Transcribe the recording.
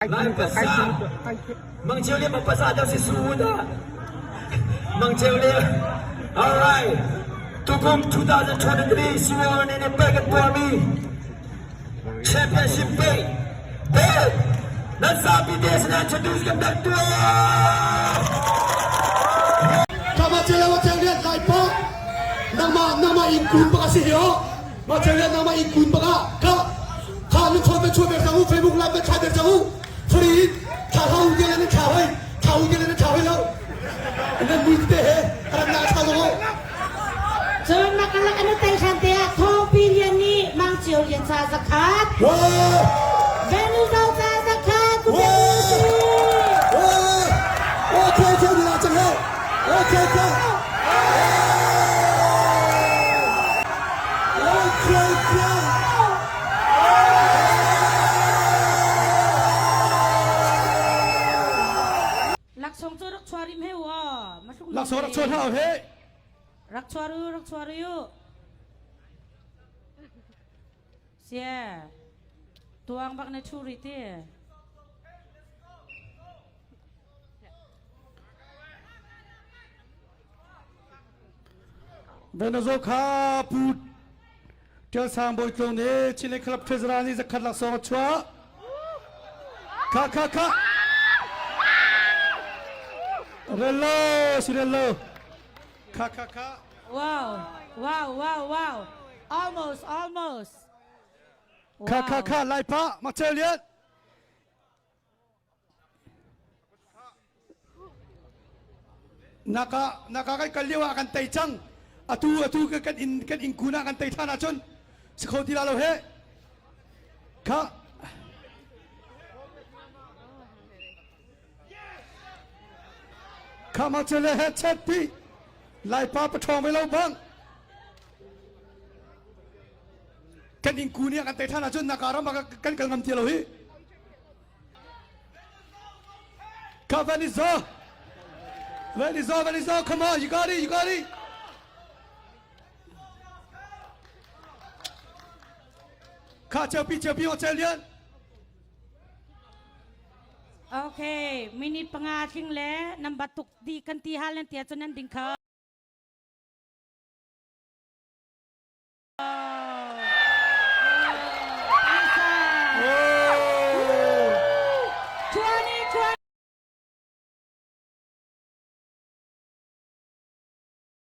Lai pasa Mang Cheu Lian pasa dah si su dah Mang Cheu Lian All right Tukum 2023 Siwon in pek kan tuahmi Championship Day Bell nan zapi te sin introduce kan dak tuah Kama chela ma cheu lian lai pa nangma nangma in kun baka si hi o ma cheu lian nangma in kun baka ka Kha nan chawn nan chuah ber cang u Facebook live nan thlai ber cang u free in thla hau te le nan thla hoi thla u te le nan thla hoi lo nan mui te he ram na thla zong u Cun makalak anu tai hlan te ah Thawpi Lian nih Mang Cio Lian ca zakhat Wow! Venu Zo ca zakhat ku Wow! Okay, okay, ni la chang he. Okay, okay. Okay, okay. Laksawng cu rak chuah rim he u aw. Laksawng rak chuah hlah he. Rak chuah ru, rak chuah ru. Sia. Tuang bak na thu ri ti. Venazo kha pu Tial Sang Bawi Tlung nih Chin Club Treasurer nih zakhat laksawng a chuah. Kha kha kha. Rello si rello. Kha kha kha. Wow, wow, wow, wow. Almost, almost. Kha kha kha lai pa mak chel lian. Naka naka kan kal lio ah kan tei cang. Atu atu kan in kan in kun ah kan tei than ahcun si kho ti la lo he. Kha Kha ma chele he chet pi Laipa pathawng ve lo bang kan in kun i kan tei than ahcun naka ram ah kan kal ngam ti lo hi. Ka Venizo. Venizo, Venizo, come on, you got it, you got it. Kha cheu pi cheu pi o cheu lian. Okay, minute panga thling le number tuk di kan ti hal nan tia chun nan ding kha.